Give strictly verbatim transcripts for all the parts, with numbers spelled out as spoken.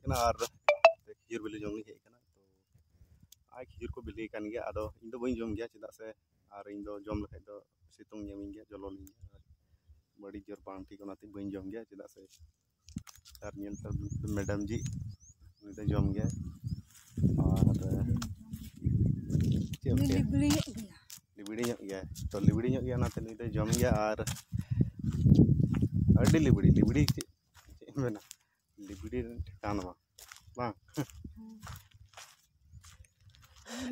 ᱠᱟᱱᱟ ᱟᱨ ᱠᱷᱤᱡᱩᱨ ᱵᱤᱞᱤ ᱡᱚᱢ ᱞᱤᱧ ᱦᱮᱡ ᱟᱠᱟᱱᱟ᱾ ᱛᱚ ᱟᱨ ᱠᱷᱤᱡᱩᱨ ᱠᱚ ᱵᱤᱞᱤ ᱟᱠᱟᱱ ᱜᱮᱭᱟ, ᱟᱫᱚ ᱤᱧ ᱫᱚ ᱵᱟᱹᱧ ᱡᱚᱢ ᱜᱮᱭᱟ, ᱪᱮᱫᱟᱜ ᱥᱮ ᱟᱨ ᱤᱧ ᱫᱚ ᱡᱚᱢ ᱞᱮᱠᱷᱟᱡ ᱫᱚ ᱥᱤᱛᱩᱝ ᱧᱟᱢᱤᱧ ᱜᱮᱭᱟ, ᱡᱚᱞᱚᱱᱤᱧ ᱜᱮᱭᱟ, ᱟᱹᱰᱤ ᱡᱳᱨ ᱵᱟᱝ ᱴᱷᱤᱠ, ᱚᱱᱟᱛᱮ ᱵᱟᱹᱧ ᱡᱚᱢ ᱜᱮᱭᱟ᱾ ᱪᱮᱫᱟᱜ ᱥᱮ ᱟᱨ ᱧᱮᱞ ᱛᱟᱵᱚᱱ ᱯᱮ ᱢᱮᱰᱟᱢ ᱡᱤ, ᱩᱱᱤ ᱫᱚ ᱡᱚᱢ ᱜᱮᱭᱟᱭ᱾ ᱟᱨ ᱪᱮᱫ ᱮᱢ ᱩᱱᱤ ᱪᱤᱠᱟᱹᱭᱟ? ᱞᱤᱵᱲᱤ ᱧᱚᱜ ᱜᱮᱭᱟ᱾ ᱞᱤᱵᱲᱤ ᱧᱚᱜ ᱜᱮᱭᱟᱭ, ᱛᱚ ᱞᱤᱵᱲᱤ ᱧᱚᱜ ᱜᱮᱭᱟ, ᱚᱱᱟᱛᱮ ᱱᱩᱭ ᱫᱚᱭ ᱡᱚᱢ ᱜᱮᱭᱟ᱾ ᱟᱨ ᱟᱹᱰᱤ ᱞᱤᱵᱲᱤ, ᱞᱤᱵᱲᱤ ᱪᱮᱫ, ᱪᱮᱫ ᱮᱢ ᱢᱮᱱᱟ, ᱞᱤᱵᱲᱤ ᱨᱮᱱ ᱴᱷᱤᱠᱟᱱ ᱵᱟᱝ, ᱵᱟᱝ? ᱦᱮᱸ᱾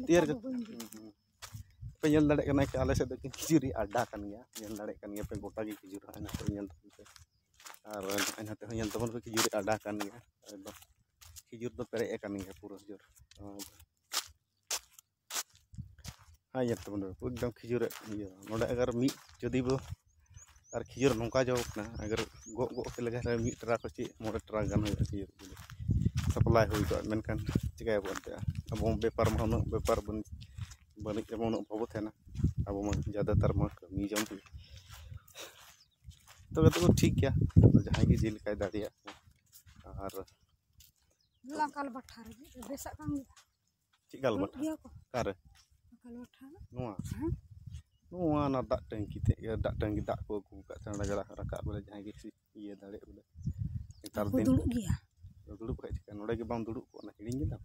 ᱛᱤᱭᱟᱹᱨ ᱱᱮᱛᱟᱨ ᱫᱚ ᱠᱟᱛᱮ ᱵᱟᱹᱧ ᱵᱩᱡᱽ ᱦᱩᱸ, ᱦᱩᱸ᱾ ᱯᱮ ᱧᱮᱞ ᱫᱟᱲᱮᱭᱟᱜ ᱠᱟᱱᱟ ᱠᱤ, ᱟᱞᱮ ᱥᱮᱫ ᱫᱚ ᱠᱤᱱ ᱠᱷᱤᱡᱩᱨᱤ ᱟᱰᱟ ᱠᱟᱱ ᱜᱮᱭᱟ, ᱧᱮᱞ ᱫᱟᱲᱮᱭᱟᱜ ᱠᱟᱱ ᱜᱮᱭᱟ ᱯᱮ, ᱜᱚᱴᱟ ᱜᱮ ᱠᱷᱤᱡᱩᱨ ᱦᱟᱸᱜ ᱱᱟᱛᱮ ᱧᱮᱞ ᱛᱟᱵᱚᱱ ᱯᱮ᱾ ᱟᱨ ᱱᱚᱜᱼᱚᱭ ᱱᱟᱛᱮ ᱦᱚᱸ ᱧᱮᱞ ᱛᱟᱵᱚᱱ ᱯᱮ, ᱠᱷᱤᱡᱩᱨᱤ ᱟᱰᱟ ᱠᱟᱱ ᱜᱮᱭᱟ, ᱮᱠᱫᱚᱢ ᱠᱷᱤᱡᱩᱨ ᱫᱚ ᱯᱮᱨᱮᱡ ᱟᱠᱟᱱ ᱜᱮᱭᱟ ᱯᱩᱨᱟᱹ ᱡᱳᱨ᱾ ᱦᱮᱸ, ᱧᱮᱞ ᱛᱟᱵᱚᱱ ᱯᱮ, ᱮᱠᱫᱚᱢ ᱠᱷᱤᱡᱩᱨ ᱤᱭᱟᱹ, ᱱᱚᱰᱮ ᱟᱜᱟᱨ ᱢᱤᱫ ᱡᱩᱫᱤ ᱵᱚ, ᱟᱨ ᱠᱷᱤᱡᱩᱨ ᱱᱚᱝᱠᱟ ᱡᱚ ᱠᱟᱱᱟ, ᱟᱜᱟᱨ ᱜᱚᱜ ᱜᱚᱜ ᱛᱮ ᱞᱮᱠᱷᱟᱱ ᱢᱤᱫ ᱴᱨᱟᱠ ᱠᱚ ᱪᱮᱫ ᱢᱚᱬᱮ ᱴᱨᱟᱠ ᱜᱟᱱ ᱦᱩᱭᱩᱜᱼᱟ ᱠᱷᱤᱡᱩᱨ ᱵᱤᱞᱤ᱾ ᱥᱟᱯᱞᱟᱭ ᱦᱩᱭ ᱠᱚᱜᱼᱟ, ᱢᱮᱱᱠᱷᱟᱱ ᱪᱤᱠᱟᱹᱭᱟᱵᱚᱱ ᱮᱱᱛᱮ? ᱟᱵᱚ ᱵᱮᱯᱟᱨ ᱢᱟ ᱩᱱᱟᱹᱜ ᱵᱮᱯᱟᱨ ᱵᱟᱹᱱᱤᱡ, ᱵᱟᱹᱱᱤᱡ ᱨᱮᱢᱟ ᱩᱱᱟᱹᱜ ᱵᱟᱵᱚ ᱛᱟᱦᱮᱱᱟ᱾ ᱟᱵᱚ ᱢᱟ ᱡᱟᱫᱟᱛᱟᱨ ᱢᱟ ᱠᱟᱹᱢᱤ ᱡᱚᱢ ᱦᱚᱲ᱾ ᱛᱚᱵᱮ ᱛᱚ ᱴᱷᱤᱠ ᱜᱮᱭᱟ, ᱟᱫᱚ ᱡᱟᱦᱟᱸᱭ ᱜᱮ ᱡᱮ ᱞᱮᱠᱟᱭ ᱫᱟᱲᱮᱭᱟᱜ᱾ ᱟᱨ ᱞᱟᱠᱟᱞ ᱵᱟᱴᱷᱟ ᱨᱮᱜᱮ ᱵᱮᱥᱟᱜ ᱠᱟᱱ ᱜᱮᱭᱟ᱾ ᱪᱮᱫ ᱜᱟᱞ ᱫᱩᱲᱩᱵ ᱵᱟᱴᱷᱟ? ᱜᱮᱭᱟ ᱠᱚ᱾ ᱚᱠᱟᱨᱮ? ᱞᱟᱠᱟᱞ ᱵᱟᱴᱷᱟ᱾ ᱱᱚᱣᱟ? ᱦᱮᱸ᱾ ᱱᱚᱣᱟ ᱚᱱᱟ ᱫᱟᱜ ᱴᱟᱹᱝᱠᱤ ᱛᱮ, ᱫᱟᱜ ᱴᱟᱹᱝᱠᱤ ᱫᱟᱜ ᱠᱚ ᱟᱹᱜᱩ ᱟᱠᱟᱫ ᱛᱟᱦᱮᱱᱟ, ᱜᱟᱰᱟ ᱨᱟᱠᱟᱵ ᱵᱚᱞᱮ, ᱡᱟᱦᱟᱸᱭ ᱜᱮ ᱤᱭᱟᱹ ᱫᱟᱲᱮᱭᱟᱜ ᱵᱚᱞᱮ᱾ ᱱᱮᱛᱟᱨ ᱠᱚ ᱫᱤᱱ ᱫᱩᱲᱩᱵ ᱜᱮᱭᱟ᱾ ᱫᱩᱲᱩᱵ ᱠᱷᱟᱡ ᱪᱤᱠᱟᱹ, ᱱᱚᱰᱮ ᱜᱮ ᱵᱟᱢ ᱫᱩᱲᱩᱵ ᱠᱚᱜᱼᱟ, ᱦᱤᱲᱤᱧ ᱠᱮᱫᱟᱢ?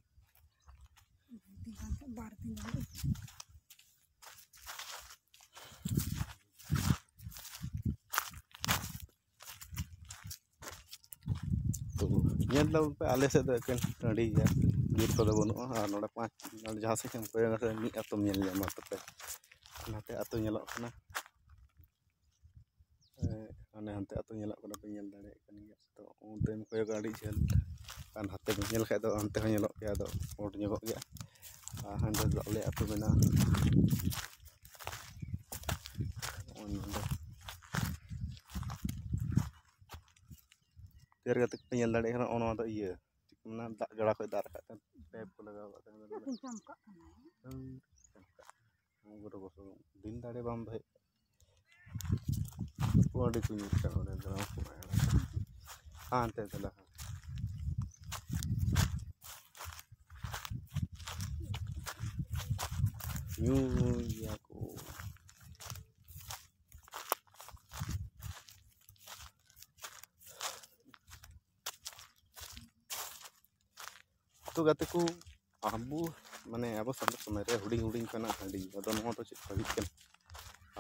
ᱵᱟᱨ ᱫᱤᱱ ᱫᱩᱲᱩᱵ᱾ ᱛᱚ ᱧᱮᱞ ᱛᱟᱵᱚᱱ ᱯᱮ, ᱟᱞᱮ ᱥᱮᱫ ᱫᱚ ᱮᱠᱮᱱ ᱴᱟᱺᱰᱤ ᱜᱮᱭᱟ, ᱵᱤᱨ ᱠᱚᱫᱚ ᱵᱟᱹᱱᱩᱜᱼᱟ᱾ ᱟᱨ ᱱᱚᱰᱮ ᱯᱟᱸᱪ, ᱱᱚᱰᱮ ᱡᱟᱦᱟᱸ ᱥᱮᱫ ᱮᱢ ᱠᱚᱭᱚᱜᱟ ᱥᱮ, ᱢᱤᱫ ᱟᱛᱳᱢ ᱧᱮᱞ ᱧᱟᱢᱟ ᱛᱟᱯᱮ᱾ ᱱᱟᱛᱮ ᱟᱛᱳ ᱧᱮᱞᱚᱜ ᱠᱟᱱᱟ, ᱮᱸ, ᱦᱟᱱᱮ ᱦᱟᱱᱛᱮ ᱟᱛᱳ ᱧᱮᱞᱚᱜ ᱠᱟᱱᱟ, ᱯᱮ ᱧᱮᱞ ᱫᱟᱲᱮᱭᱟᱜ ᱠᱟᱱ ᱜᱮᱭᱟ᱾ ᱛᱚ ᱚᱱᱛᱮᱢ ᱠᱚᱭᱚᱜᱟ ᱟᱹᱰᱤ ᱡᱷᱟᱹᱞ, ᱟᱨ ᱱᱟᱛᱮ ᱵᱮᱱ ᱧᱮᱞ ᱠᱷᱟᱡ ᱫᱚ ᱦᱟᱱᱛᱮ ᱦᱚᱸ ᱧᱮᱞᱚᱜ ᱜᱮᱭᱟ, ᱟᱫᱚ ᱯᱳᱸᱰ ᱧᱚᱜᱚᱜ ᱜᱮᱭᱟ᱾ ᱟᱨ ᱦᱟᱸᱰᱮ ᱫᱚ ᱟᱞᱮ ᱟᱹᱛᱩ ᱢᱮᱱᱟᱜᱼᱟ᱾ ᱱᱚᱜᱼᱚᱭ ᱱᱚᱰᱮ᱾ ᱛᱮᱭᱟᱨ ᱠᱟᱛᱮ ᱯᱮ ᱧᱮᱞ ᱫᱟᱲᱮᱭᱟᱜ ᱠᱟᱱᱟ, ᱱᱚᱜᱼᱚ ᱱᱚᱣᱟ ᱫᱚ ᱤᱭᱟᱹ, ᱪᱮᱫ ᱠᱚ ᱢᱮᱱᱟ, ᱫᱟᱜ ᱜᱟᱰᱟ ᱠᱷᱚᱡ ᱫᱟᱜ ᱨᱟᱠᱟᱵ ᱠᱟᱱᱟ, ᱯᱟᱭᱤᱯ ᱠᱚ ᱞᱟᱜᱟᱣ ᱠᱟᱜ ᱛᱟᱦᱮᱱᱟ᱾ ᱪᱮᱫᱟᱜ ᱪᱚᱢᱠᱟᱜ ᱠᱟᱱᱟ? ᱦᱩᱸ, ᱪᱚᱢᱠᱟᱜ ᱠᱟᱱᱟ᱾ ᱜᱚᱨᱚ ᱜᱚᱨᱚ ᱫᱤᱱ ᱫᱟᱲᱮ ᱵᱟᱢ ᱫᱚᱦᱚᱭᱮᱫ ᱠᱟᱱᱟ᱾ ᱟᱹᱰᱤ ᱠᱚ ᱧᱩᱨ ᱠᱟᱱᱟ ᱚᱸᱰᱮ ᱫᱚ᱾ ᱦᱟᱱᱛᱮ ᱫᱮᱞᱟ᱾ ᱧᱩᱭᱟᱠᱚ᱾ ᱛᱚ ᱜᱟᱛᱮ ᱠᱚ, ᱟᱵᱚ ᱢᱟᱱᱮ ᱟᱵᱚ ᱥᱟᱱᱛᱟᱲ ᱥᱚᱢᱟᱡᱽ ᱨᱮ ᱦᱩᱰᱤᱧ ᱦᱩᱰᱤᱧ ᱠᱷᱚᱱᱟᱜ ᱦᱟᱺᱰᱤ, ᱟᱫᱚ ᱱᱚᱣᱟ ᱫᱚ ᱪᱮᱫ ᱵᱷᱟᱹᱜᱤ ᱠᱟᱱᱟ?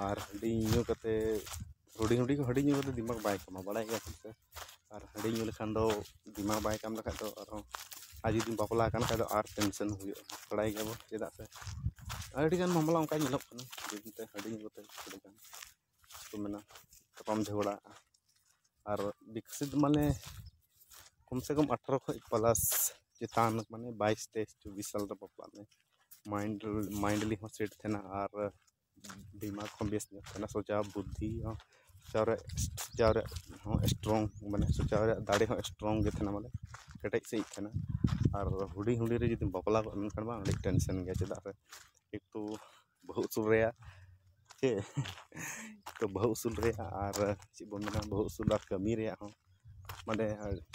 ᱟᱨ ᱦᱟᱺᱰᱤ ᱧᱩ ᱠᱟᱛᱮ ᱦᱩᱰᱤᱧ ᱦᱩᱰᱤᱧ ᱠᱷᱚᱱ ᱦᱟᱺᱰᱤ ᱧᱩ ᱠᱟᱛᱮ ᱫᱤᱢᱟᱜᱽ ᱵᱟᱭ ᱠᱟᱢᱟ, ᱵᱟᱲᱟᱭ ᱜᱮᱭᱟ ᱯᱮ ᱥᱮ? ᱟᱨ ᱦᱟᱺᱰᱤ ᱧᱩ ᱞᱮᱠᱷᱟᱱ ᱫᱚ ᱫᱤᱢᱟᱜᱽ ᱵᱟᱭ ᱠᱟᱢ ᱞᱮᱠᱷᱟᱡ ᱫᱚ ᱟᱨᱦᱚᱸ, ᱟᱨ ᱡᱩᱫᱤᱢ ᱵᱟᱯᱞᱟ ᱟᱠᱟᱱ ᱠᱷᱟᱡ ᱫᱚ ᱟᱨ ᱴᱮᱱᱥᱮᱱ ᱦᱩᱭᱩᱜᱼᱟ, ᱵᱟᱲᱟᱭ ᱜᱮᱭᱟᱵᱚᱱ᱾ ᱪᱮᱫᱟᱜ ᱥᱮ ᱟᱹᱰᱤᱜᱟᱱ ᱢᱟᱢᱞᱟ ᱚᱱᱠᱟ ᱧᱮᱞᱚᱜ ᱠᱟᱱᱟ, ᱡᱮ ᱢᱮᱱᱛᱮ ᱦᱟᱺᱰᱤ ᱧᱩ ᱠᱟᱛᱮ ᱟᱹᱰᱤᱜᱟᱱ ᱠᱚ ᱢᱮᱱᱟ ᱛᱟᱯᱟᱢ ᱡᱷᱚᱜᱽᱲᱟᱜᱼᱟ᱾ ᱟᱨ ᱵᱤᱠᱥᱤᱛ ᱢᱟᱱᱮ ᱠᱚᱢ ᱥᱮ ᱠᱚᱢ ᱟᱴᱷᱨᱚ ᱠᱷᱚᱡ ᱯᱞᱟᱥ ᱪᱮᱛᱟᱱ, ᱢᱟᱱᱮ ᱵᱟᱭᱤᱥ, ᱛᱮᱭᱤᱥ, ᱪᱚᱵᱵᱤᱥ ᱥᱟᱞ ᱨᱮ ᱵᱟᱯᱞᱟᱜ ᱢᱮ᱾ ᱢᱟᱭᱤᱱᱰ, ᱢᱟᱭᱤᱱᱰᱞᱤ ᱦᱚᱸ ᱥᱮᱴ ᱛᱟᱦᱮᱱᱟ ᱟᱨ ᱫᱤᱢᱟᱜᱽ ᱦᱚᱸ ᱵᱮᱥ ᱧᱚᱜ ᱛᱟᱦᱮᱱᱟ, ᱥᱚᱡᱟ ᱵᱩᱫᱽᱫᱷᱤ ᱦᱚᱸ ᱥᱚᱡᱟ ᱨᱮ, ᱥᱚᱡᱟ ᱨᱮ ᱦᱚᱸ ᱥᱴᱨᱚᱝ, ᱢᱟᱱᱮ ᱥᱚᱡᱟ ᱨᱮᱭᱟᱜ ᱫᱟᱲᱮ ᱦᱚᱸ ᱥᱴᱨᱚᱝ ᱜᱮ ᱛᱟᱦᱮᱱᱟ, ᱢᱟᱱᱮ ᱠᱮᱴᱮᱡ ᱥᱟᱺᱦᱤᱡ ᱛᱟᱦᱮᱱᱟ᱾ ᱟᱨ ᱦᱩᱰᱤᱧ ᱦᱩᱰᱤᱧ ᱨᱮ ᱡᱩᱫᱤᱢ ᱵᱟᱯᱞᱟ ᱜᱚᱫ ᱞᱮᱱᱠᱷᱟᱱ ᱢᱟ ᱟᱹᱰᱤ ᱴᱮᱱᱥᱮᱱ ᱜᱮᱭᱟ, ᱪᱮᱫᱟᱜ ᱥᱮ ᱮᱠ ᱛᱚ ᱵᱟᱹᱦᱩ ᱟᱹᱥᱩᱞ ᱨᱮᱭᱟᱜ, ᱪᱮᱫ ᱛᱚ ᱵᱟᱹᱦᱩ ᱟᱹᱥᱩᱞ ᱨᱮᱭᱟᱜ ᱟᱨ ᱪᱮᱫ ᱵᱚᱱ ᱢᱮᱱᱟ, ᱵᱟᱹᱦᱩ ᱟᱹᱥᱩᱞ ᱟᱨ ᱠᱟᱹᱢᱤ ᱨᱮᱭᱟᱜ ᱦᱚᱸ, ᱢᱟᱱᱮ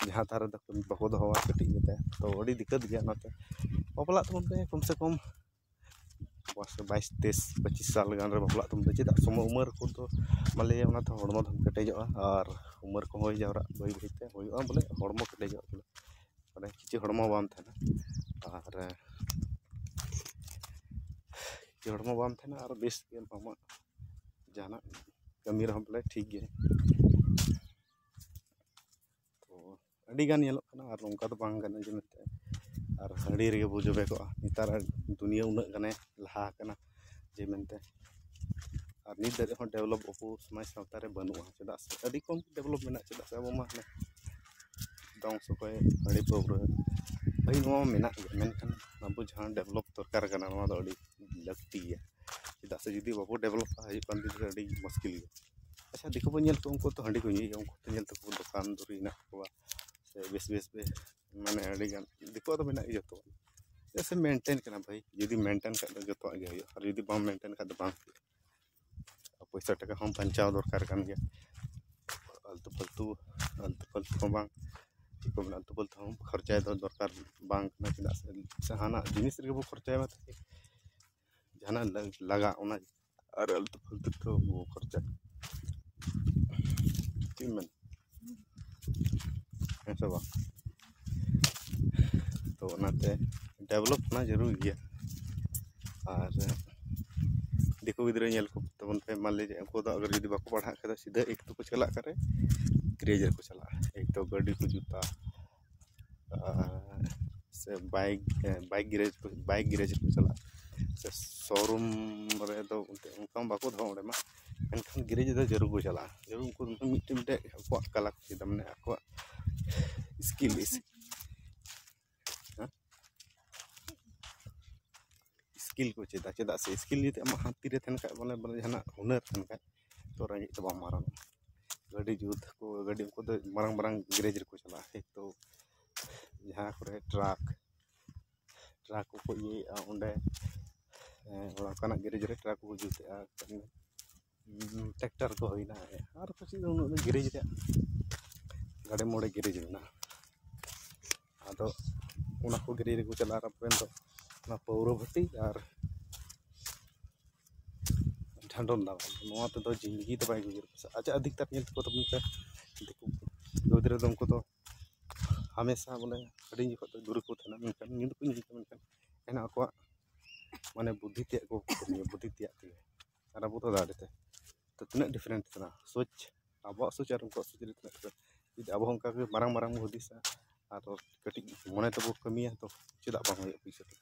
ᱡᱟᱦᱟᱸ ᱫᱷᱟᱨᱮ ᱫᱚ ᱵᱟᱠᱚ ᱫᱚᱦᱚᱣᱟ ᱠᱟᱹᱴᱤᱡ ᱤᱭᱟᱹᱛᱮ, ᱛᱚ ᱟᱹᱰᱤ ᱫᱤᱠᱠᱟᱛ ᱜᱮᱭᱟ᱾ ᱚᱱᱟᱛᱮ ᱵᱟᱯᱞᱟᱜ ᱛᱟᱵᱚᱱ ᱯᱮ ᱠᱚᱢ ᱥᱮ ᱠᱚᱢ ᱵᱟᱭᱤᱥ, ᱛᱮᱭᱤᱥ, ᱯᱚᱸᱪᱤᱥ ᱥᱟᱞ ᱜᱟᱱ ᱨᱮ ᱵᱟᱯᱞᱟᱜ ᱛᱟᱵᱚᱱ ᱯᱮ᱾ ᱪᱮᱫᱟᱜ ᱥᱚᱢᱚᱭ ᱩᱢᱮᱨ ᱠᱚᱫᱚ ᱢᱟᱱᱮ ᱚᱱᱟ ᱛᱮᱦᱚᱸ ᱦᱚᱲᱢᱚ ᱫᱚ ᱠᱮᱴᱮᱡᱚᱜᱼᱟ ᱟᱨ ᱩᱢᱮᱨ ᱠᱚᱦᱚᱸ ᱦᱩᱭ ᱡᱟᱣᱨᱟᱜ ᱵᱟᱹᱭ ᱵᱟᱹᱭᱛᱮ ᱦᱩᱭᱩᱜᱼᱟ, ᱵᱚᱞᱮ ᱦᱚᱲᱢᱚ ᱠᱮᱴᱮᱡᱚᱜᱼᱟ, ᱵᱚᱞᱮ ᱢᱟᱱᱮ ᱠᱤᱪᱷᱩ ᱦᱚᱲᱢᱚ ᱵᱟᱝ ᱛᱟᱦᱮᱱᱟ᱾ ᱟᱨ ᱠᱤᱪᱷᱩ ᱦᱚᱲᱢᱚ ᱵᱟᱝ ᱛᱟᱦᱮᱱᱟ ᱟᱨ ᱵᱮᱥ ᱜᱮ ᱟᱢᱟᱜ ᱡᱟᱦᱟᱱᱟᱜ ᱠᱟᱹᱢᱤ ᱨᱮᱦᱚᱸ ᱵᱚᱞᱮ ᱴᱷᱤᱠ ᱜᱮ᱾ ᱛᱚ ᱟᱹᱰᱤ ᱜᱟᱱ ᱧᱮᱞᱚᱜ ᱠᱟᱱᱟ, ᱟᱨ ᱱᱚᱝᱠᱟ ᱫᱚ ᱵᱟᱝ ᱜᱟᱱᱚᱜᱼᱟ ᱡᱮ ᱢᱮᱱᱛᱮ ᱟᱨ ᱦᱟᱺᱰᱤ ᱨᱮᱜᱮ ᱵᱚ ᱡᱚᱵᱮ ᱠᱚᱜᱼᱟ᱾ ᱱᱮᱛᱟᱨ ᱫᱩᱱᱤᱭᱟᱹ ᱩᱱᱟᱹᱜ ᱜᱟᱱᱮ ᱞᱟᱦᱟ ᱟᱠᱟᱱᱟ ᱡᱮ ᱢᱮᱱᱛᱮ, ᱟᱨ ᱱᱤᱛ ᱫᱷᱟᱹᱨᱤᱡ ᱦᱚᱸ ᱰᱮᱵᱷᱞᱚᱯ ᱟᱵᱚ ᱥᱚᱢᱟᱡᱽ ᱥᱟᱶᱛᱟ ᱨᱮ ᱵᱟᱹᱱᱩᱜᱼᱟ᱾ ᱪᱮᱫᱟᱜ ᱥᱮ ᱟᱹᱰᱤ ᱠᱚᱢ ᱰᱮᱵᱷᱞᱚᱯ ᱢᱮᱱᱟᱜᱼᱟ, ᱪᱮᱫᱟᱜ ᱥᱮ ᱟᱵᱚ ᱢᱟ ᱦᱟᱱᱮ ᱫᱚᱝ ᱥᱚᱜᱚᱭ, ᱦᱟᱺᱰᱤ ᱯᱟᱹᱣᱨᱟᱹ, ᱦᱳᱭ, ᱱᱚᱣᱟ ᱢᱟ ᱢᱮᱱᱟᱜ ᱜᱮᱭᱟ, ᱢᱮᱱᱠᱷᱟᱱ ᱟᱵᱚ ᱡᱟᱦᱟᱸ ᱰᱮᱵᱷᱞᱚᱯ ᱫᱚᱨᱠᱟᱨ ᱠᱟᱱᱟ, ᱱᱚᱣᱟ ᱫᱚ ᱟᱹᱰᱤ ᱞᱟᱹᱠᱛᱤ ᱜᱮᱭᱟ᱾ ᱪᱮᱫᱟᱜ ᱥᱮ ᱡᱩᱫᱤ ᱵᱟᱵᱚ ᱰᱮᱵᱷᱞᱚᱯᱟ, ᱦᱤᱡᱩᱜ ᱠᱟᱱ ᱫᱤᱱ ᱨᱮ ᱟᱹᱰᱤ ᱢᱩᱥᱠᱤᱞ ᱜᱮᱭᱟ᱾ ᱟᱪᱪᱷᱟ, ᱫᱤᱠᱩ ᱵᱚᱱ ᱧᱮᱞ ᱠᱚᱣᱟ, ᱩᱱᱠᱩ ᱛᱚ ᱦᱟᱺᱰᱤ ᱠᱚ ᱧᱩᱭᱮᱫᱼᱟ, ᱩᱱᱠᱩ ᱛᱚ ᱧᱮᱞ ᱛᱟᱠᱚ ᱫᱚᱠᱟᱱ ᱫᱩᱨᱤ ᱦᱮᱱᱟᱜ ᱛᱟᱠᱚᱣᱟ, ᱥᱮ ᱵᱮᱥ ᱵᱮᱥ ᱵᱮ-, ᱢᱟᱱᱮ ᱟᱹᱰᱤᱜᱟᱱ ᱫᱤᱠᱩᱣᱟᱜ ᱫᱚ ᱢᱮᱱᱟᱜ ᱜᱮᱭᱟ ᱡᱚᱛᱚᱣᱟᱜ᱾ ᱪᱮᱫᱟᱜ ᱥᱮ ᱢᱮᱱᱴᱮᱱ ᱠᱟᱱᱟ ᱵᱷᱟᱹᱭ, ᱡᱩᱫᱤ ᱢᱮᱱᱴᱮᱱ ᱠᱷᱟᱡ ᱫᱚ ᱡᱚᱛᱚᱣᱟᱜ ᱜᱮ ᱦᱩᱭᱩᱜᱼᱟ, ᱟᱨ ᱡᱩᱫᱤ ᱵᱟᱢ ᱢᱮᱱᱴᱮᱱ ᱠᱷᱟᱡ ᱫᱚ ᱵᱟᱝ ᱦᱩᱭᱩᱜᱼᱟ᱾ ᱟᱨ ᱯᱚᱭᱥᱟ ᱴᱟᱠᱟ ᱦᱚᱸ ᱵᱟᱧᱪᱟᱣ ᱫᱚᱨᱠᱟᱨ ᱠᱟᱱ ᱜᱮᱭᱟ᱾ ᱟᱞᱛᱩ ᱯᱷᱟᱞᱛᱩ, ᱟᱞᱛᱩ ᱯᱷᱟᱞᱛᱩ ᱦᱚᱸ ᱵᱟᱝ, ᱪᱮᱫ ᱠᱚ ᱢᱮᱱᱟ, ᱟᱞᱛᱩ ᱯᱷᱟᱞᱛᱩ ᱦᱚᱸ ᱠᱷᱚᱨᱪᱟᱭ ᱫᱚ ᱫᱚᱨᱠᱟᱨ ᱵᱟᱝ ᱠᱟᱱᱟ᱾ ᱪᱮᱫᱟᱜ ᱥᱮ ᱡᱟᱦᱟᱱᱟᱜ ᱡᱤᱱᱤᱥ ᱨᱮᱜᱮ ᱵᱚ ᱠᱷᱚᱨᱪᱟᱭ ᱢᱟ, ᱛᱟᱠᱤ ᱡᱟᱦᱟᱱᱟᱜ ᱞᱟ- ᱞᱟᱜᱟᱜ, ᱚᱱᱟ ᱟᱨ ᱟᱹᱞᱛᱩ ᱯᱷᱟᱹᱞᱛᱩ ᱫᱚ ᱵᱟᱵᱚ ᱠᱷᱚᱨᱪᱟ᱾ ᱪᱮᱫ ᱮᱢ ᱢᱮᱱ? ᱦᱮᱸ ᱥᱮ ᱵᱟᱝ? ᱛᱚ ᱚᱱᱟᱛᱮ ᱰᱮᱵᱷᱞᱚᱯ ᱚᱱᱟ ᱡᱟᱹᱨᱩᱲ ᱜᱮᱭᱟ᱾ ᱟᱨ ᱫᱤᱠᱩ ᱜᱤᱫᱽᱨᱟᱹ ᱧᱮᱞ ᱠᱚ ᱛᱟᱵᱚᱱ ᱯᱮ, ᱢᱟᱱ ᱞᱤᱡᱤᱭᱮ ᱩᱱᱠᱩ ᱫᱚ ᱟᱜᱟᱨ ᱡᱩᱫᱤ ᱵᱟᱠᱚ ᱯᱟᱲᱦᱟᱜ ᱠᱷᱟᱡ ᱫᱚ ᱥᱤᱫᱷᱟᱹ ᱮᱠ ᱫᱚᱠᱚ ᱪᱟᱞᱟᱜ ᱠᱟᱨᱮ ᱜᱮᱨᱮᱡᱽ ᱨᱮᱠᱚ ᱪᱟᱞᱟᱜᱼᱟ, ᱮᱠ ᱫᱚ ᱜᱟᱹᱰᱤ ᱠᱚ ᱡᱩᱛᱟ, ᱟᱨ ᱥᱮ ᱵᱟᱭᱤᱠ, ᱵᱟᱭᱤᱠ ᱜᱮᱨᱮᱡᱽ ᱠᱚ, ᱵᱟᱭᱤᱠ ᱜᱮᱨᱮᱡᱽ ᱨᱮᱠᱚ ᱪᱟᱞᱟᱜᱼᱟ, ᱥᱮ ᱥᱳᱨᱩᱢ ᱨᱮᱫᱚ ᱚᱱᱛᱮ ᱚᱱᱠᱟ ᱢᱟ ᱵᱟᱠᱚ ᱫᱚᱦᱚ ᱚᱸᱰᱮ ᱢᱟ, ᱢᱮᱱᱠᱷᱟᱱ ᱜᱮᱨᱮᱡᱽ ᱨᱮᱫᱚ ᱡᱟᱹᱨᱩᱲ ᱠᱚ ᱪᱟᱞᱟᱜᱼᱟ᱾ ᱡᱟᱹᱨᱩᱲ ᱩᱱᱠᱩ ᱫᱚ ᱢᱤᱫᱴᱮᱱ ᱢᱤᱫᱴᱮᱱ ᱟᱠᱚᱣᱟᱜ ᱠᱟᱞᱟ ᱠᱚ ᱪᱮᱫᱟ, ᱢᱟᱱᱮ ᱟᱠᱚᱣᱟᱜ ᱥᱠᱤᱞ, ᱦᱮᱸ? ᱥᱠᱤᱞ ᱠᱚ ᱪᱮᱫᱟ᱾ ᱪᱮᱫᱟᱜ ᱥᱮ ᱥᱠᱤᱞ ᱡᱩᱫᱤ ᱟᱢᱟᱜ ᱦᱟᱛ ᱛᱤᱨᱮ ᱛᱟᱦᱮᱱ ᱠᱷᱟᱡ, ᱵᱚᱞᱮ, ᱵᱚᱞᱮ ᱡᱟᱦᱟᱱᱟᱜ ᱦᱩᱱᱟᱹᱨ ᱛᱟᱦᱮᱱ ᱠᱷᱟᱡ, ᱛᱚ ᱨᱮᱸᱜᱮᱡ ᱫᱚ ᱵᱟᱢ ᱢᱟᱨᱟᱝᱚᱜᱼᱟ᱾ ᱜᱟᱹᱰᱤ ᱡᱩᱛ ᱠᱚ, ᱜᱟᱹᱰᱤ ᱩᱱᱠᱩ ᱫᱚ ᱢᱟᱨᱟᱝ ᱢᱟᱨᱟᱝ ᱜᱮᱨᱮᱡᱽ ᱨᱮᱠᱚ ᱪᱟᱞᱟᱜᱼᱟ᱾ ᱦᱮᱸ, ᱛᱚ ᱡᱟᱦᱟᱸ ᱠᱚᱨᱮ ᱴᱨᱟᱠ, ᱴᱨᱟᱠ ᱠᱚᱠᱚ ᱤᱭᱟᱹᱭᱮᱫᱼᱟ ᱚᱸᱰᱮ, ᱦᱮᱸ, ᱚᱱᱠᱟᱱᱟᱜ ᱜᱮᱨᱮᱡᱽ ᱨᱮ ᱴᱨᱟᱠ ᱠᱚᱠᱚ ᱡᱩᱛᱮᱜᱼᱟ᱾ ᱴᱨᱟᱠᱴᱟᱨ ᱠᱚ ᱦᱩᱭᱱᱟ, ᱟᱨ ᱠᱤᱪᱷᱩ ᱩᱱᱟᱹᱜ ᱫᱚ ᱜᱮᱨᱮᱡᱽ ᱨᱮᱭᱟᱜ ᱜᱟᱹᱰᱤ ᱢᱚᱬᱮ ᱜᱮᱨᱮᱡᱽ ᱢᱮᱱᱟᱜᱼᱟ᱾ ᱟᱫᱚ ᱚᱱᱟ ᱠᱚ ᱜᱮᱨᱮᱡᱽ ᱨᱮᱠᱚ ᱪᱟᱞᱟᱜᱼᱟ᱾ ᱟᱨ ᱟᱵᱚᱨᱮᱱ ᱫᱚ ᱚᱱᱟ ᱯᱟᱹᱣᱨᱟᱹ ᱵᱷᱟᱹᱴᱤ ᱟᱨ ᱰᱷᱟᱸᱰᱚᱢ ᱫᱟᱵᱟ, ᱱᱚᱣᱟ ᱛᱮᱫᱚ ᱡᱤᱱᱫᱮᱜᱤ ᱫᱚ ᱵᱟᱭ ᱜᱩᱡᱩᱨ᱾ ᱟᱪᱪᱷᱟ, ᱟᱫᱷᱤᱠᱛᱟᱨ ᱧᱮᱞ ᱛᱟᱠᱚ ᱛᱟᱵᱚᱱ ᱯᱮ, ᱫᱤᱠᱩ ᱜᱤᱫᱽᱨᱟᱹ ᱫᱚ ᱩᱱᱠᱩ ᱫᱚ ᱦᱟᱢᱮᱥᱟ ᱵᱚᱞᱮ ᱦᱟᱺᱰᱤ ᱡᱚᱠᱷᱚᱱ ᱫᱚ ᱫᱩᱨᱮ ᱠᱚ ᱛᱟᱦᱮᱱᱟ, ᱢᱮᱱᱠᱷᱟᱱ ᱧᱩ ᱫᱚᱠᱚ ᱧᱩᱭ ᱜᱮᱭᱟ, ᱢᱮᱱᱠᱷᱟᱱ ᱮᱱᱦᱚᱸ ᱟᱠᱚᱣᱟᱜ ᱢᱟᱱᱮ ᱵᱩᱫᱽᱫᱷᱤ ᱛᱮᱭᱟᱜ ᱠᱚ ᱠᱟᱹᱢᱤᱭᱟ, ᱵᱩᱫᱽᱫᱷᱤ ᱛᱮᱭᱟᱜ ᱛᱮᱜᱮ᱾ ᱟᱨ ᱟᱵᱚ ᱫᱚ ᱫᱟᱲᱮ ᱛᱮ᱾ ᱛᱚ ᱛᱤᱱᱟᱹᱜ ᱰᱤᱯᱷᱟᱨᱮᱱᱴ ᱠᱟᱱᱟ ᱥᱳᱪ, ᱟᱵᱚᱣᱟᱜ ᱥᱳᱪ ᱟᱨ ᱩᱱᱠᱩᱣᱟᱜ ᱥᱳᱪ ᱨᱮ ᱛᱤᱱᱟᱹᱜ ᱰᱤᱯᱷᱟᱨᱮᱱᱴ? ᱡᱩᱫᱤ ᱟᱵᱚ ᱦᱚᱸ ᱚᱱᱠᱟ ᱜᱮ ᱢᱟᱨᱟᱝ ᱢᱟᱨᱟᱝ ᱵᱚ ᱦᱩᱫᱤᱥᱟ, ᱟᱨ ᱠᱟᱹᱴᱤᱡ ᱢᱚᱱᱮ ᱛᱮᱵᱚ ᱠᱟᱹᱢᱤᱭᱟ, ᱛᱚ ᱪᱮᱫᱟᱜ ᱵᱟᱝ ᱦᱩᱭᱩᱜᱼᱟ ᱯᱩᱭᱥᱟᱹ ᱛᱮ?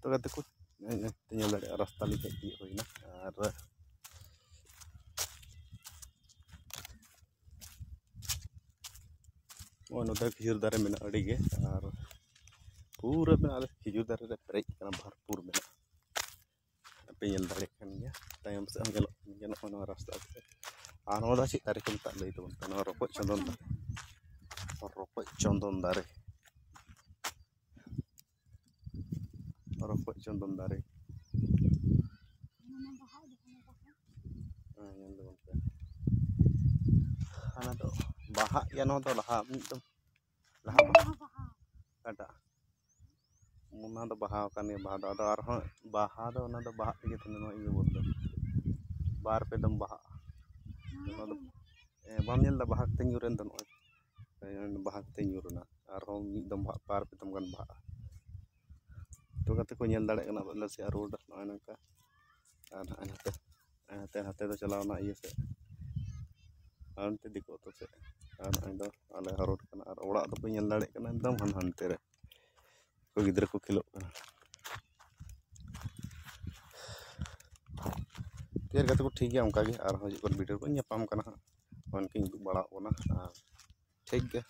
ᱛᱚ ᱜᱟᱛᱮ ᱠᱚ, ᱧᱮᱞ ᱫᱟᱲᱮᱭᱟᱜᱼᱟ, ᱨᱟᱥᱛᱟ ᱞᱤᱧ ᱦᱮᱡ ᱛᱤᱭᱳᱜ ᱦᱩᱭᱱᱟ᱾ ᱟᱨ ᱱᱚᱜᱼᱚᱭ ᱱᱚᱛᱮ ᱠᱷᱤᱡᱩᱨ ᱫᱟᱨᱮ ᱢᱮᱱᱟᱜᱼᱟ ᱟᱹᱰᱤ ᱜᱮ, ᱟᱨ ᱯᱩᱨᱟᱹ ᱢᱮᱱᱟᱜᱼᱟ, ᱟᱞᱮ ᱠᱷᱤᱡᱩᱨ ᱫᱟᱨᱮ ᱨᱮ ᱯᱮᱨᱮᱡ ᱠᱟᱱᱟ, ᱵᱷᱚᱨᱯᱩᱨ ᱢᱮᱱᱟᱜᱼᱟ᱾ ᱯᱮ ᱧᱮᱞ ᱫᱟᱲᱮᱭᱟᱜ ᱠᱟᱱ ᱜᱮᱭᱟ, ᱛᱟᱭᱚᱢ ᱥᱮᱫ ᱦᱚᱸ ᱧᱮᱞᱚᱜ ᱠᱟᱱ ᱜᱮᱭᱟ ᱱᱚᱜᱼᱚᱭ ᱱᱚᱣᱟ ᱨᱟᱥᱛᱟ ᱟᱲᱮ ᱥᱮᱫ᱾ ᱟᱨ ᱱᱚᱣᱟ ᱫᱚ ᱪᱮᱫ ᱫᱟᱨᱮ ᱠᱚ ᱢᱮᱛᱟᱜ ᱞᱟᱹᱭ ᱛᱟᱵᱚᱱ ᱯᱮ? ᱱᱚᱣᱟ ᱨᱚᱠᱚᱡ ᱪᱚᱱᱫᱚᱱ ᱫᱟᱨᱮ, ᱨᱚᱠᱚᱡ ᱪᱚᱱᱫᱚᱱ ᱫᱟᱨᱮ, ᱨᱚᱠᱚᱡ ᱪᱚᱱᱫᱚᱱ ᱫᱟᱨᱮ᱾ ᱦᱮᱸ, ᱧᱮᱞ ᱛᱟᱵᱚᱱ ᱯᱮ᱾ ᱵᱟᱦᱟᱜ ᱜᱮᱭᱟ ᱱᱚᱣᱟ ᱫᱚ ᱞᱟᱦᱟ ᱢᱤᱫ ᱫᱚᱢ ᱞᱟᱦᱟ ᱵᱟᱦᱟ ᱚᱠᱟᱴᱟᱜ ᱚᱱᱟ ᱫᱚ ᱵᱟᱦᱟ ᱟᱠᱟᱱ ᱜᱮᱭᱟ ᱵᱟᱦᱟ ᱫᱚ ᱟᱫᱚ ᱟᱨᱦᱚᱸ ᱵᱟᱦᱟ ᱫᱚ ᱚᱱᱟ ᱫᱚ ᱵᱟᱦᱟᱜ ᱛᱮᱜᱮ ᱛᱟᱦᱮᱱᱟ ᱱᱚᱣᱟ ᱤᱭᱟᱹ ᱵᱚᱞ ᱫᱚ ᱵᱟᱨ ᱯᱮ ᱫᱚᱢ ᱵᱟᱦᱟᱜᱼᱟ ᱚᱱᱟ ᱫᱚ ᱵᱟᱢ ᱧᱮᱞ ᱮᱫᱟ ᱵᱟᱦᱟ ᱠᱟᱛᱮ ᱧᱩᱨᱮᱱ ᱫᱚ ᱱᱚᱜᱼᱚᱭ ᱵᱟᱦᱟ ᱠᱟᱛᱮ ᱧᱩᱨ ᱮᱱᱟ ᱟᱨᱦᱚᱸ ᱢᱤᱫ ᱫᱚᱢ ᱵᱟᱦᱟᱜ ᱵᱟᱨ ᱯᱮ ᱫᱚᱢ ᱜᱟᱱ ᱵᱟᱦᱟᱜᱼᱟ ᱛᱚ ᱜᱟᱛᱮ ᱠᱚ ᱧᱮᱞ ᱫᱟᱲᱮᱭᱟᱜ ᱠᱟᱱᱟ ᱵᱚᱞᱮ ᱥᱮ ᱨᱳᱰ ᱱᱚᱜᱼᱚᱭ ᱱᱚᱝᱠᱟ ᱟᱨ ᱱᱚᱜᱼᱚᱭ ᱱᱚᱛᱮ ᱦᱟᱱᱛᱮ ᱦᱟᱱᱛᱮ ᱫᱚ ᱪᱟᱞᱟᱣᱱᱟ ᱤᱭᱟᱹ ᱥᱮᱫ ᱦᱟᱱᱛᱮ ᱫᱤᱠᱩ ᱟᱹᱛᱩ ᱥᱮᱫ ᱟᱨ ᱱᱚᱜᱼᱚᱭ ᱫᱚ ᱟᱞᱮ ᱦᱚᱨ ᱨᱳᱰ ᱠᱟᱱᱟ ᱟᱨ ᱚᱲᱟᱜ ᱫᱚᱯᱮ ᱧᱮᱞ ᱫᱟᱲᱮᱭᱟᱜ ᱠᱟᱱᱟ ᱮᱠᱫᱚᱢ ᱦᱟᱱ ᱦᱟᱱᱛᱮ ᱨᱮ ᱩᱱᱠᱩ ᱜᱤᱫᱽᱨᱟᱹ ᱠᱚ ᱠᱷᱮᱞᱳᱜ ᱠᱟᱱᱟ ᱴᱷᱤᱠ ᱜᱮᱭᱟ ᱜᱟᱛᱮ ᱠᱚ ᱴᱷᱤᱠ ᱜᱮᱭᱟ ᱚᱱᱠᱟ ᱜᱮ ᱟᱨᱦᱚᱸ ᱦᱤᱡᱩᱜ ᱠᱟᱱ ᱵᱷᱤᱰᱤᱭᱳ ᱨᱮ ᱧᱟᱯᱟᱢ ᱠᱟᱱᱟ ᱦᱟᱸᱜ ᱚᱱᱠᱟᱧ ᱩᱫᱩᱜ ᱵᱟᱲᱟᱣ ᱠᱟᱱᱟ ᱟᱨ ᱴᱷᱤᱠ ᱜᱮᱭᱟ